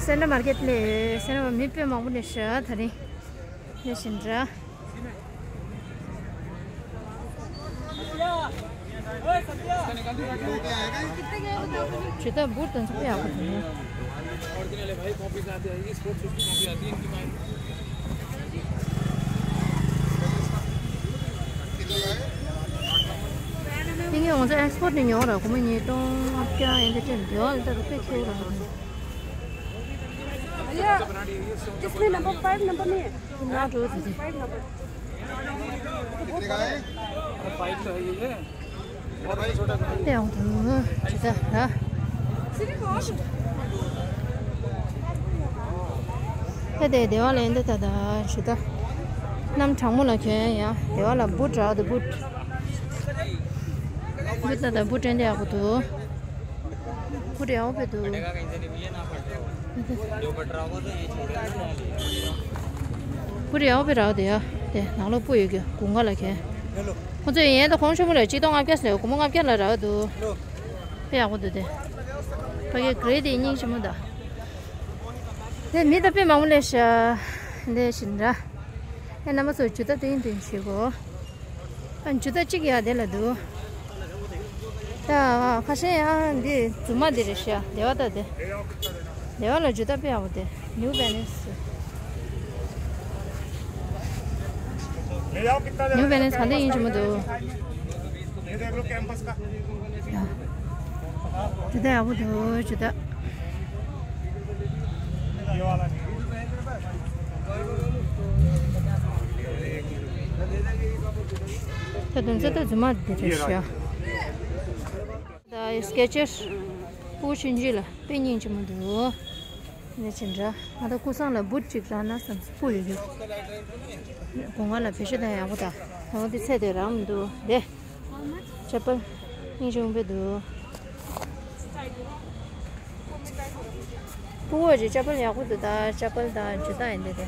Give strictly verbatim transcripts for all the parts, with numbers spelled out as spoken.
སེན་ཊར་མར་ཀེཊ་ལས་སེན་ཊར་མི་དཔེ་མང་པོ་ནས་ཤ་ད་རིང་ནས་བཞིན་འདྲ། ཇུ་ཏ་བུ་དང་ཚོགས་ཡག་པོ་འདུག་ནས། ཏིང་ངེ་ང་ཚོ་ཨེག་སི་པོར་ཊི་ནས་ཉོ་ར་སྒོར་མོ་ཉིས་སྟོང་ལྔ་བརྒྱ་ཡན་དེ་སྤྲད་འདུག་ཨ། ད་དཔེ་ཁེལ་ར། भैया, इसमें number five number नहीं है? ना दो दीदी। Five number. དེ་ཡང་དུ་ཇི་ལྟར་ད། དེ་དེ་སྡེ་བ་ལ་ཡིན་དེ་ད་ད་ཇི་ལྟར། གནམ་གྲང་མོ་ལ་གྱོན་ཡ། སྡེ་བ་ལ་བུ་འདྲ་དེ་བུ། བུ་ད་ད་བུ་དྲན་དེ་ཡག་པོ་འདུག་བུ་དེ་ཡག་པོ་འདུག་བུ་རེ་ཡག་པོ་རག་དེ་ཡ། དེ་ནང་ལོགས་སྤུ་ཡོད་གི་དགུན་ཁ་ལ་ཁེ། ཁོང་ཚོས་ཡན་ད་གོང་ཆེན་མོ་ལ་གཅིག་སྟོང་ལྔ་བརྒྱ་ཟེར་སྒོར་མོ་ལྔ་བརྒྱ་ལ་རག་འདུག་དཔེ་ཡག་པོ་འདུག་དེ། ཕ་གི་གྲས་དེ་སྙིང་རྗེ་མོ་འདུག་དེ་མི་ད་དཔེ་མང་པོ་སླེབས་ཤག་དེ་བཞིན་ར། ཨེ་རྣམ་པ་ཚོ་ཇུ་ཏ་སྟོན་སྟོན་བྱེད་གོ་ཨ་ཇུ་ཏ་གཅིག་ཡ་དེ་ལ་འདུག་ད་ཁ་ཤས་ཡང་འདི་རྫུན་མ་འདི་རེད་ཤག་སྡེ་བ་ད་དེ། སྡེ་བ་ལ་ཇུ་ཏ་དཔེ་ཡག་པོ་དེ། ནིའུ་བེ་ལེན་སི། ནིའུ་བེ་ལེན་སི་ག་འདྲ་ཡིན་གྱི་མི་འདུག་ཇུ་ཏ་ཡག་པོ་འདུག་ཇུ་ཏ། ད་དུང་ཙེ་ད་རྫུན་མ་འདི་རེད་ཤག་ད་སྐེ་ཅར་སྤུ་ཆུང་ཆུང་ལ་དཔེ་སྙིང་རྗེ་མོ་འདུག་ནས་ཅི་འདྲ། ང་ད་སྐུ་སྲང་ལ་བུད་ཅིག་རག་ན་བསམ། སྤུ་ཡོད་རྒྱུ། སྒོ་ང་ལ་བེད་སྤྱོད་བཏང་ཡག་པོ་ད། འོ་དེ་ཚད་དེ་རག་མི་འདུག་དེ། ཅ་པལ། སྙིང་རྗེ་མོ་དཔེ་འདུག་སྤུ་གོ་ཅིག་ཅ་པལ་ཡག་པོ་འདུག་ད་ཅ་པལ་ད་ཇུ་ཏ་ཡིན་དེ་དེ།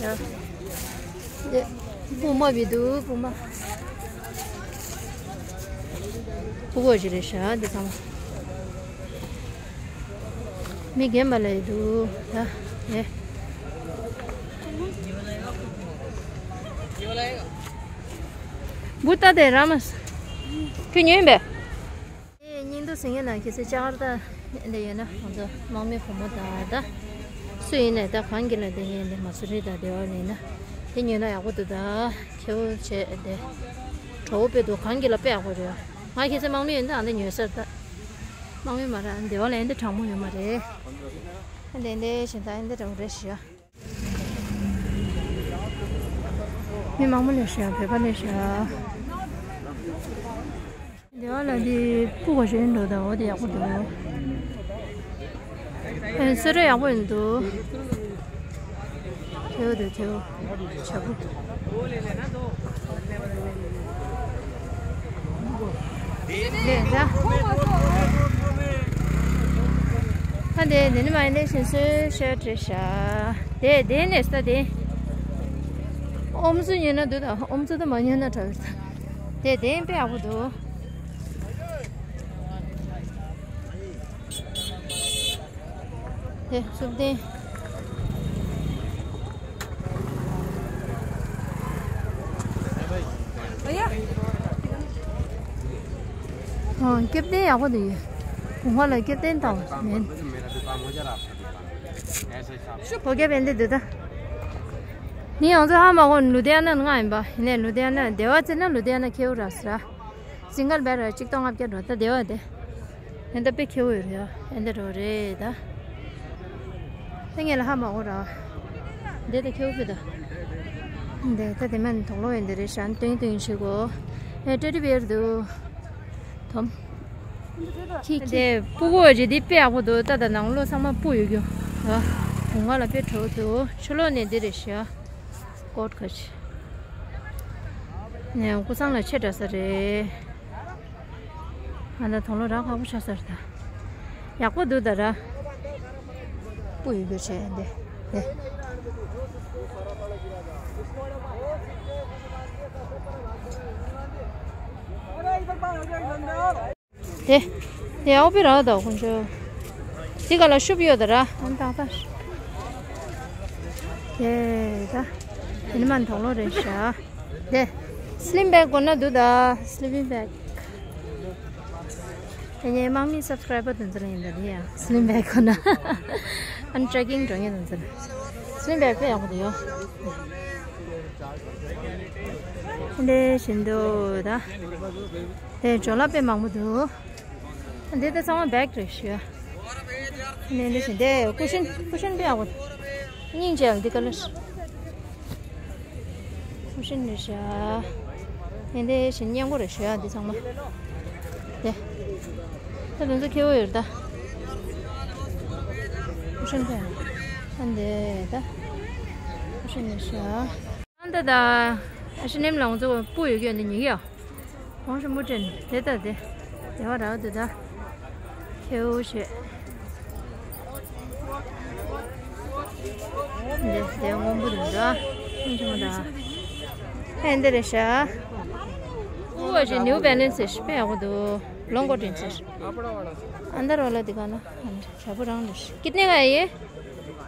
ཡ། དེ། སྤུ་མ་བི་འདུག་སྤུ་མ། སྤུ་གོ་ཅི་རེད་ཤག་འདི་ཚང་མ། མི་རྒན་པ་ལ་ཡི་འདུག་ད། ཡེ། བུ་ད་དེ་ར་མ་ས། ཁྱོད་ཉོས་ཡིན་པས། ཨེ་སྙིང་སྡུག་ཟེར་མཁན་ན་ཁྱེད་ཚོ་ལྕགས་ར་ད་འདི་ཡོད་ན་ང་ཚོ་དམག་མི་བུ་མོ་དང་ད། སུ་ཡིན་ནས་ད་གང་གི་ལ་འདི་ཡིན་འདི་མ་སུ་རི་ད་སྡེ་བ་ནས་ན། དེ་ཉོས་ན་ཡག་པོ་འདུག་ད། ཁྱེའུ་བྱས་འདི། གྲོགས་པོ་དཔེ་འདུག་གང་གི་ལ་དཔེ་ཡག་པོ་རེད། ང་ཁྱེད་ཚོ་དམག་མི་ཡོད་ན་ཨ་འདི་ཉོས་ས་རེད་ད། དམག་མི་མ་རེད་སྡེ་བ་ལ་ཡིན་འདི་དྲང་མོ་ཡོད་མ་རེད། ཨ་འདི་འདི་བཞིན་ད་ཡིན་འདི་དྲང་མོ་རེད་ཤག་མི་མང་པོ་སླེབས་ཤག་བོད་པ་སླེབས་ཤག་སྡེ་བ་ལ་འདི་སྤུ་གོ་ཞིག་འགྲོ་དང་འོ་དེ་ཡག་པོ་འདུག་ཨེ་སེ་ར་ཡག་པོ་ཡིན་འདུག་ཁྱེའུ་འདུག་ཁྱེའུ། བྱ་སྤུ། ལས་ད། ཨ་དེ་དེ་ནི་མ་ཡིན་ནས་ཞིང་སོས་ཤར་བྲེས་ཤག་དེ་དེ་ནས་ས་དེ། ཨོམ་སུ་ཉོས་ན་འདུག་ད་ཨོམ་སུ་ད་མ་ཉོས་ན་དྲག་ཡོད་ད། དེ་དེ་དཔེ་ཡག་པོ་འདུག་དེ་སུབ་དེ། ཨ་སྐེ་རྟེན་ཡག་པོ་འདུག་ཡ། གུང་བ་ལ་སྐེ་རྟེན་བཏང་བ་མིན། ཕོ་སྐྱེས་བན་དེ་འདུག་ད། ནི་ང་ཚོ་ཧ་མ་གོ་ལུ་དེ་ཡ་ན་ང་ཡིན་པ་ཡིན་ནས་ལུ་དེ་ཡ་ན་སྡེ་བ་ཚེ་ན་ལུ་དེ་ཡ་ན་ཁེའུ་ར་ས། སིང་གལ་བེ་ར་གཅིག་སྟོང་ལྔ་བརྒྱ་འགྲོ་ད་སྡེ་བ་དེ། ཨེ་འདི་དཔེ་ཁེའུ་ཡོད་རེད་ཡ། ཨེ་འདི་འགྲོ་རེད་ད། ཨེ་ངས་ལ་ཧ་མ་གོ་ར། འདི་ད་ཁེའུ་དཔེ་ད། འདི་ད་དེ་མན་དོག་ལོ་ཡིན་འདི་རེད་ཤན་ཏིང་ཏིང་བྱེད་གོ་ཨེ་ཏྲེ་ཏྲི་བེར་འདུག་དོམ། ཁྱི་ཁྱི། འདི་སྤུ་གོ་རེད་འདི་དཔེ་ཡག་པོ་འདུག་ད་ད་ནང་ལོགས་ཚང་མ་སྤུ་ཡོད་རྒྱུ། ཨ། བུང་བ་ལ་དཔེ་བྲོ་འདུག་ཕྱི་ལོགས་ནས་འདི་རེད་ཤ། ཀོ་ཊི་ཁ་ཆེ། ནས་ཀུ་སང་ལ་ཆེ་དྲགས་ས་རེད། ང་ད་དོང་ལོ་རག་ཁག་པོ་ཆགས་ས་རེད་ད། ཡག་པོ་འདུག་ད་ར། སྤུ་ཡོད་རྒྱུ་བྱས་འདི། འདི། དེ། དེ་ཨའུ་པི་ར་ད་ཁོང་ཚོ། དེ་ག་ལ་ཤུབ་ཡོད་ད་ར། ཨ་ཏག་ཏག་དེ་ད། དེ་ནི་མ་དོག་ལོ་རེད་ཤག་དེ། སི་ལིམ་བེག་དགོས་ན་འདུག་ད། སི་ལིམ་བེག་དེ་ངའི་དམག་མི་སབ་སི་ཀ་རའི་བར་དེ་ཚོ་ལ་ཡིན་ད་དེ་ཡ། སི་ལིམ་བེག་དགོས་ན། ཨ་ནི་ཊྲེ་ཀིང་འགྲོ་མཁན་དེ་ཚོ་ལ། སི་ལིམ་བེག་དཔེ་ཡག་པོ་འདུག་ཡ། དེ་བཞིན་དུ་ད། དེ་ཇོ་ལ་དཔེ་མང་པོ་འདུག་འདི་ད་ཚང་མ་བེག་རེད་ཤག་ནས་འདི་བཞིན་དེ་ཀུ་ཤན་ཀུ་ཤན་དཔེ་ཡག་པོ། སྙིང་རྗེ་ཡང་འདི་ཀ་ལར། ཀུ་ཤན་རེད་ཤག་ནས་འདི་བཞིན་སྙན་གོ་རེད་ཤག་འདི་ཚང་མ། དེ། ད་དེ་ཚོ་ཁེ་བོ་ཡོད་ད། ཀུ་ཤན་དཔེ་ཡག་ཨ་འདི་ད། ཀུ་ཤན་རེད་ཤག་ཨ་ད་ད། ཨ་ཤི་ནེམ་ལ་ང་ཚོ་སྤུ་ཡོད་ཀྱི་འདི་ཉིག་ཡ། གོང་ཞིག་མུ་དྲན་དེ་ད་དེ། དེ་བ་རག་དུ་ད། ཁེའུ་ཞེས། དེ་དེ་སྔོན་པོ་དུ་ད། ཁོང་ཆུང་ད། ཧན་དེ་རེད་ཤག་སྤུ་བ་ཞིག་ནིའུ་བེ་ལན་སི་ཞིག་དཔེ་ཡག་པོ་འདུག་ལོང་གོ་དྲན་ཆེ། ཨ་འདར་བ་ལ་དེ་ག་ན། ཞྭ་བོ་རང་རེད། कितने का है ये?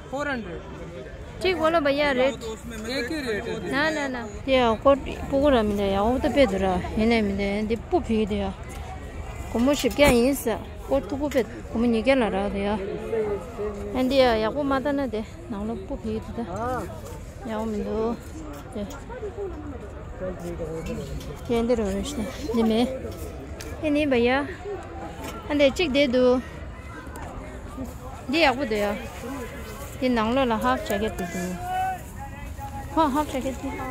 Four hundred. ठीक बोलो भैया रेट। एक ही रेट है। ना ना ना। དེ་ཡང་ཀོ་སྤུ་གུ་ར་མི་འདྲ་ཡ། འོ་ད་དཔེ་འདུག་ར། ཡིན་ནའི་མི་འདྲ་འདི་སྤུ་ཕིག་འདུག་ཡ། སྒོར་མོ་བཞི་བརྒྱ་ཡིན་ས། ཀོ་མཐུག་པོ་དཔེ་སྒོར་མོ་ཉིས་བརྒྱ་ལ་རག་འདུག་ཡ། ཨ་འདི་ཡ་ཡག་པོ་མ་ལྟ་ན་དེ་ནང་ལོགས་སྤུ་ཕིག་འདུག་ད། ཡག་པོ་མི་འདུག་དེ། དེ་འདི་རུ་རེ་ཤི་འདི་མེད། ཨེ་ནི་བ་ཡ། ཨ་འདི་གཅིག་དེ་འདུག་འདི་ཡག་པོ་འདུག་ཡ། འདི་ནང་ལོགས་ལ་ཧབ་ཇེ་ཀེ་ཊི་དེ་འདུག་ཧ་ཧབ་ཇེ་ཀེ་ཊི་དེ།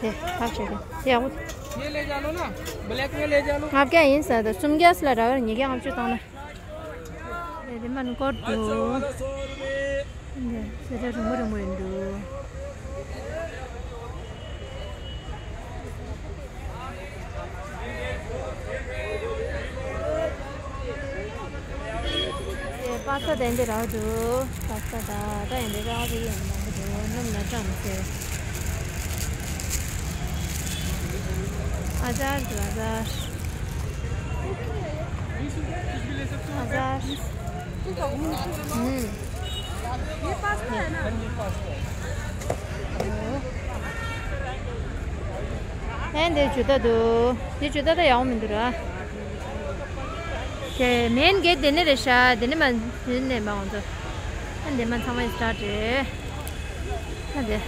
དེ་ཧབ་ཇེ་ཀེ་ཊི་དེ་ཡག་པོ་འདུག ये ले जा लो ना, ब्लैक में ले जा लो। ལྔ་བརྒྱ་ཡིན་ཟེར་ད་སུམ་བརྒྱ་ལ་རག་ཉིས་བརྒྱ་ལྔ་བཅུ་བཏང་ན། དེ་དེ་མ་ནི་ཀོ་ཊི་འདུག་འདི་སེ་ཏྲ་རིང་མོ་རིང་མོ་ཡིན་འདུག་དེ་པ་སྟ་དེ་འདི་རག་འདུག་པ་སྟ་ད་ད་ཡིན་འདི་རག་འདི་ཡིན་མང་པོ་འདུག་སྣུམ་ལ་སྐྲངས་ཟེར། ཨ་ཛར་འདུག་ཨ་ཛར། ཨ་ཛར། ཨུམ། ཨེ་འདི་ཇུ་ཏ་འདུག་འདི་ཇུ་ཏ་ད་ཡག་པོ་མི་འདུག་ར། དེ་མེན་གེ་ཊི་དེ་ནས་རེད་ཤག་དེ་ནས་མ་དེ་ནས་མ་འོང་ཚོ། ཨ་འདི་མ་ཚང་མ་སི་ཊར་ཊི་རེད། ཨ་དེ།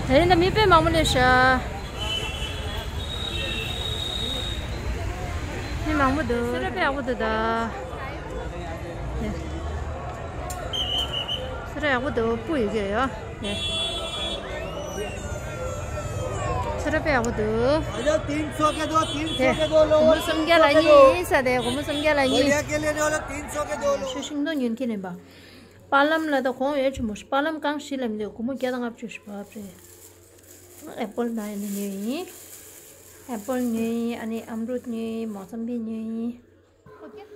དེ་རིང་ད་མི་དཔེ་མང་པོ་སླེབས་ཤག་མི་མང་པོ་འདུག་སེ་ར་དཔེ་ཡག་པོ་འདུག་ད། དེ། སེ་ར་ཡག་པོ་འདུག་སྤུ་ཡོད་ཀྱི་ཡོད། དེ། སེ་ར་དཔེ་ཡག་པོ་འདུག अरे तीन सौ के दो, तीन सौ དེ། के दो लो। སྒོར་མོ་སུམ་བརྒྱ་ལ་གཉིས་ཡིན་ས་དེ། སྒོར་མོ་སུམ་བརྒྱ་ལ་གཉིས། बढ़िया के लेने वाला तीन सौ के दो लो। ཤོད་ཤིང་ཏོག་ཉོ་མཁན་ཡིན་པ། པ་ལམ་ལ་ད་གོང་ཡོད་ཆུ་མོ་པ་ལམ་གང་ཞིག་ལ་མི་འདུག་སྒོར་མོ་བརྒྱ་དང་ལྔ་བཅུ་ཞིག་བབས་རེད། ཨེ་པོལ་ན་ཡིན་ན་ཉོས་ཡིན། ཨེ་པོལ་ཉོས་ཡིན། ཨ་ནི་ཨམ་རུད་ཉོས་ཡིན། མོ་ཙམ་བི་ཉོས་ཡིན།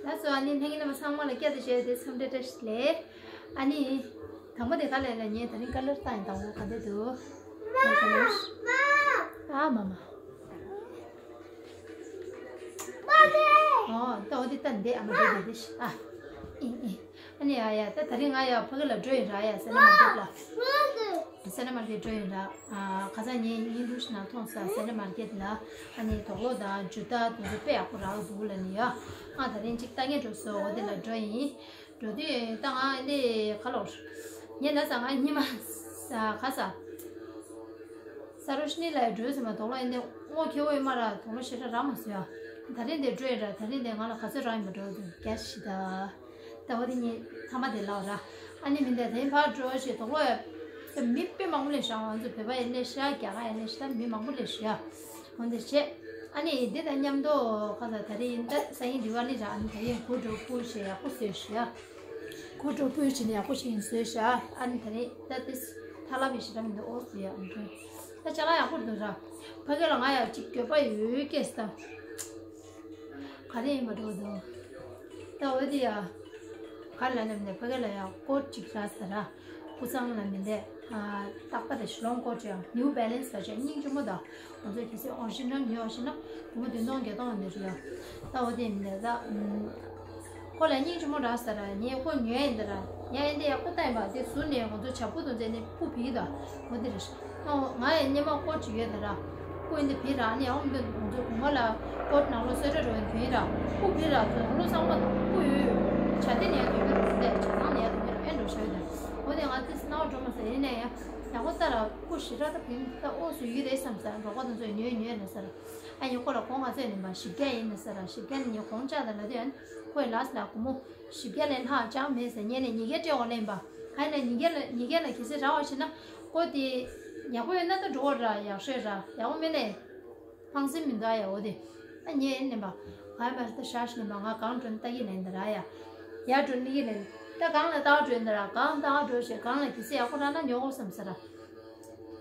ལགས་སོ། ཨ་ནི་ལྷན་རྒྱས་རྣམ་པ་ཚང་མ་ལ་བསྐྱར་དུ་བྱས་ཏེ་འཚམས་འདྲི་བཀྲ་ཤིས་བདེ་ལེགས། ཨ་ནི། དང་པོ་དེ་ག་ལས་ལ་ཉེ་ད་རིང་ཀ་ལར་བཏང་ཡིན། དང་པོ་ག་འདྲ་འདུག་ཀ་ལར། ཨ་མ་མ། ཨོ་ད་འོ་དེ་ལྟ་འདི་ཨ་མ་འདི་འདི་འདི་ཨ། ཨི་ཨི། ཨ་ནི་ཡ་ཡ་ད་ད་རིང་ང་ཡ་ཕ་གི་ལ་འགྲོ་ཡིན་ར། ཡ་སེ་ན་མར་ཀེད་ལ། སེ་ན་མར་ཀེད་འགྲོ་ཡིན་ར། ཨ་ཁ་སང་ངས་ཡིན་འདུག་ཤི་ན་མཐོང་ས་སེ་ན་མར་ཀེད་ལ། ཨ་ནི་དོག་ལོ་དང་ཇུ་ཏ་དེ་ཚོ་དཔེ་ཡག་པོ་རག་འདུག་ལ་ནི་ཡ། ང་ད་རིང་ཅིག་ལྟ་མཁན་འགྲོ་སོང་། འོ་དེ་ལ་འགྲོ་ཡིན། འགྲོ་དུས་ད་ང་ཨ་ནི་ཁ་ལོར། ངས་ན་ས་ང་ཉི་མ་ས་ཁ་ས། ས་རོ་ཤི་ནི་ལ་འགྲོ་ཟེར་མ་དོག་ལོ་ཡིན་ཏེ་སྔོ་ཁེ་བོ་ཡིན་མ་ར། དོག་ལོ་ཞེ་དྲག་རག་མ་སོང་ཡ། ད་རིང་དེ་འགྲོ་ཡིན་ར། ད་རིང་དེ་ང་ལ་ག་ཚོད་རག་ཡིན་པ་འགྲོ་དུས་རྒྱ་ཤི་ད། ད་བ་དེ་ཉིད་ཐ་མ་དེ་ལའོ་ར། ཨ་ནི་མི་འདི་དེ་ཕར་འགྲོ་ཞེས་དོག་ལོ་ཡ། མི་དཔེ་མང་པོ་ལས་ཤག་ང་ཚོ་བོད་པ་ཡིན་ལས་ཤག་རྒྱ་གར་ཡིན་ལས་ཤག་མི་མང་པོ་ལས་ཤག་འོན་ཏེ་བྱས། ཨ་ནི་འདི་དང་མཉམ་དུ་ཁ་ས་ད་རིང་ད་སང་ཉིན་དི་ཝ་ལི་ར། ཨ་ནི་ད་རིང་གོ་འགྲོ་སྤུ་ཞེས་ཡག་པོ་བཟོས་ཤག་གོ་འགྲོ་སྤུ་ཞེས་ནས་ཡག་པོ་ཞིག་བཟོས་ཤག་ཨ་ནི་ད་རིང་ད་ཏིས་ཐ་ལ་བི་ཞེ་དྲག་མི་འདུག་ཨོ་བཟོས་ཡག་མི་འདུག་ད་ཅ་ལག་ཡག་པོ་འདུག་ར། ཕ་གི་ལ་ང་ཡག་ཅིག་འགྱོད་པ་ཡོད་སྐད་ས། ག་རེ་ཡིན་པ་འགྲོ་འདུག་ད་འོ་དེ་ཡ། ག་ལ་ནམ་ནས་ཕ་གི་ལ་ཡག་སྐོར་ཅིག་ར་ས་ར། སྐུ་ཚང་ལ་མི་འདས། རྟག་པ་དེ་ཞུ་ལོང་སྐོར་ཅིག་ཡང་ནིའུ་བེ་ལན་སི་ལ་ཅིག་སྙིང་རྗེ་མོ་དང་། ང་ཚོ་གལ་སྲིད་ཨོ་རི་ཇི་ནལ་ཉོས་ཤེ་ན་སྒོར་མོ་བདུན་སྟོང་བརྒྱད་སྟོང་འདི་རེད་ཡ། ད་འོ་དེ་མིན་ད། ཁོ་ལ་སྙིང་རྗེ་མོ་རག་ས་ར་ངས་ཁོ་ཉོས་ཡིན་ད་ར། ཡ་ཡིན་དེ་ཡག་པོ་ལྟ་ཡིན་པ་དེ་ཟུར་ནས་ང་ཚོ་བྱ་ཕུག་དང་མཛད་ནས་སྤུ་བིས་ད། འོ་དེ་རེད། ཨོ་ང་ཡང་སྙེ་མ་སྐོར་ཅིག་ཡོད་ད་ར། སྤུ་ཡིན་དེ་བིས་ར། ཨ་ནི་ཡང་འདི་ང་ཚོ་དགུན་ཁ་ལ་སྐོར་ནང་ལོ་གསོལ་ར་འགྲོ་བའི་དུས་ཡིན་ར། སྤུ་བིས་ར། ཚོ་ནང་ལོ་ཚང་མ་སྤུ་ཡོད་ཡོད། བྱ་དེ་ནས་ཡ་དུས་ཡོད་ར། དེ་བྱ་ཚང་ནས་ཡ་དུས་ཡོད་ར། ཨེ་འགྲོ་བྱ་ཡོད་ད། འོ་དེ་ང་དེ་སྣང་བ་འགྲོ་མ་སོང་། ཡིན་ནའི་ཡ་ཡག་པོ་ལྟ་ར། སྤུ་ཞེ་དྲག་ད་བིན་ད་ཨོ་སུ་ཡོད་རེད་བསམ་ས་ར། རོགས་པ་དང་ཚོས་ཉོས་ཉོས་ན་ས་ར། ཨ་ཡིན་ཁོ་ལ་གོང་ང་ཚོས་ནིན་པ་བཞི་བརྒྱ་ཡིན་ན་ས་ར། བཞི་བརྒྱ་ནི་ངས་གོང་བཅག་ད་ལ་དུས་ཨ་ནི་ཁོས་ལགས་ལ་སྒོར་མོ་བཞི་བརྒྱ་ལས་ལྷག་བཅག་མེད་ཟེར་ཉན་ནས་ཉིས་བརྒྱ་སྤྲད་འོང་ལེན་པ། ཨ་ཡིན་ན་ཉིས་བརྒྱ་ལ་ཉིས་བརྒྱ་ལ་གལ་སྲིད་རག་པ་བྱེད་ན་སྒོར་དེ་ཡག་པོ་ཡོད་ན་ད་འགྲོ་བ་ར་ཡག་ཤོས་ར། ཡག་པོ་མེད་ནས་ཕངས་སེམས་མི་འདུག་ཨ་ཡ། འོ་དེ་ཨ་ཉན་ནིན་པ། ང་ཡིན་པ་ད་ཤ་ཤི་ནིན་པ། ང་གང་འགྲོ་ན་ལྟ་གི་ལེན་ད་ར་ཡ། ཡ་འགྲོ་ནི་གི་ལེན། ད་གང་ལ་ལྟ་འགྲོ་ཡིན་ད་ར། གང་ལྟ་འགྲོ་ཞེས་གང་ལ་གལ་སྲིད་ཡག་པོ་རག་ན་ཉོ་དགོས་བསམ་ས་ར།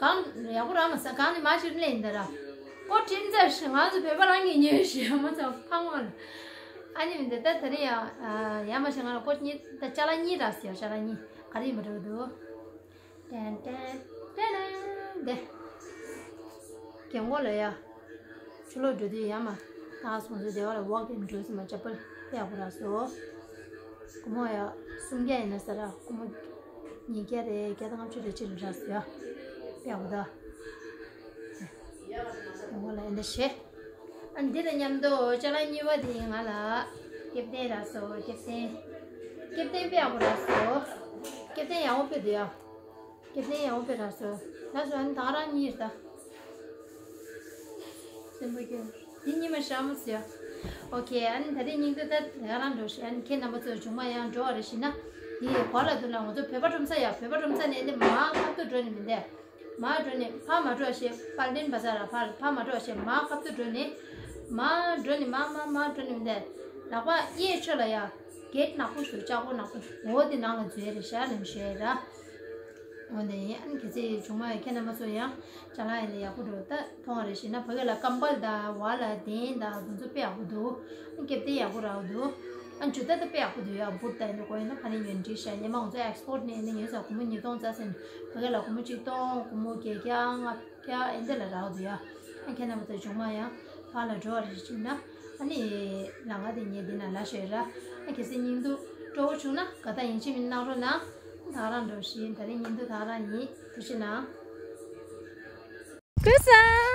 གང་ཡག་པོ་རག་མ་སོང་། གང་ནི་མ་ཕྱིར་ལེན་ད་ར། ཀོ་ཀྲིན་ཙེ་ཤི་ང་ཚོ་བོད་པ་རང་གིས་ཉོས་ཤི་མ་ཚོ་ཕངས་མ་ལ། ཨ་ནི་མི་འདི་ད་ད་རེ་ཡང་ཡ་མ་ཤི་ང་ལ་ཀོ་གཉིས་ད་ཅ་ལག་གཉིས་རག་སི་ཡ། ཅ་ལག་གཉིས་ག་རེ་ཡིན་པ་འགྲོ་འདུག་ཏན་ཏན་ཏན་ཏན་དེ། རྒན་གོག་ལ་ཡ། ཕྱི་ལོགས་འགྲོ་དུས་ཡ་མ། ད་སོང་ཚོ་སྡེ་བ་ལ་ཝོག་ཨིན་འགྲོ་ཟིན་མ་ཅབ་པལ་ཡག་པོ་རག་སོ། སྒོར་མོ་ཡ་སུམ་བརྒྱ་ཡིན་ན་ས་ར། སྒོར་མོ་ཉིས་བརྒྱ་རེད། བརྒྱ་དང་ལྔ་བཅུ་རེ་ཅི་རེ་རག་སོ་ཡ། ཡག་པོ་ད། རྒན་གོག་ལ་ཡ་འདི་བྱེད། ཨ་འདི་དང་མཉམ་དུ་ཅ་ལག་གཉིས་པ་དེ་ང་ལ་ཀེབ་ཏན་རག་སོ། ཀེབ་ཏན། ཀེབ་ཏན་དཔེ་ཡག་པོ་རག་སོ། ཀེབ་ཏན་ཡག་པོ་དཔེ་འདུག་ཡ། ཀེབ་ཏན་ཡག་པོ་དཔེ་རག་སོ། ལགས་སོ། ཨ་ནི་ད་རང་གཉིས་རེད་ད། སེམས་པ་སྐྱོ། འདི་གཉིས་མ་ཤ་མོ་ཟེར། ཨོ་ཁེ། ཨ་ནི་ད་རེས་སྙིང་སྟོབས་ད་ང་རང་འགྲོ་ཤི། ཨ་ནི་ཁྱེད་རྣམ་པ་ཚོ་བྱུང་མ་ཡང་འགྲོ་བ་རེ་ཞིག་ན། འདི་གོ་ལ་དུ་ན་ང་ཚོ་བོད་པ་ཁྲོམ་ས་ཡ། བོད་པ་ཁྲོམ་ས་ནས་འདི་མ་ཁབ་ཏུ་འགྲོ་ནི་མི་འདས། མར་འགྲོ་ནས་ཕར་མ་འགྲོ་ཞེས། པར་ལྡན་བ་ཟ་ར་ཕར་ཕར་མ་འགྲོ་ཞེས་མར་ཁབ་ཏུ་འགྲོ་ནས། མར་འགྲོ་ནས་མར་མར་མར་འགྲོ་ནས་མི་འདས། ལག་པ་གཡས་ཕྱོགས་ལ་ཡ། གེད་ནག་པོ་ཞིག་འདུག་ལྕགས་སྒོ་ནག་པོ། འོ་དེ་ནང་ལ་འཛུལ་རེ་ཤ་ལེམ་ཤེས་ར། འོ་དེ་ཡིན། ཨ་ནི་གལ་སྲིད་བྱུང་མ་ཡ་ཁྱེད་རྣམ་པ་ཚོ་ཡང་ཅ་ལག་ཡིན་ན་ཡག་པོ་འགྲོ་ད་མཐོང་བ་རེ་ཞིག་ན་ཕ་གི་ལ་ཀམ་པལ་དང་བ་ལ་གདན་དང་དེ་ཚོ་དཔེ་ཡག་པོ་འདུག་ཨ་ནི་ཀེབ་ཏན་ཡག་པོ་རག་འདུག་ཨ་ནི་ཇུ་ཏ་ད་དཔེ་ཡག་པོ་འདུག་ཡ། བུ་ད་ཡིན་ན་གོ་ཡིན་ན་ཕ་ནི་ཉོན་འགྲིག་ཤ། སྙེ་མ་ང་ཚོ་ཨེག་སི་པོར་ཊི་ནས་ཡིན་ན་ཉོས་ས་སྒོར་མོ་ཉིས་སྟོང་རྩ་ཟིན། ཕ་གི་ལ་སྒོར་མོ་ཆིག་སྟོང་སྒོར་མོ་བརྒྱད་བརྒྱ་ལྔ་བརྒྱ་ཨེ་འདི་ལ་རག་འདུག་ཡ། ཨ་ཁྱེད་རྣམ་པ་ཚོ་བྱུང་མ་ཡང་ཕར་ལ་འགྲོ་བ་རེ་ཞིག་ན་ཨ་ནི་ལམ་ཁ་དེ་ཉེ་འདི་ན་ལ་ཤོད་ར། ཨ་གལ་སྲིད་སྙིང་སྡུག་སྤྲོ་བོ་བྱུང་ན་དགའ་རྟགས་ཡིན་གཅིག་མིན་གནང་རོགས་གནང་། ད་རང་འགྲོ་བཞིན་ད་རེས་སྙིང་སྡུག་ད་རང་ཡིན། ཐུགས་རྗེ་གནང་། ཀུ་ས།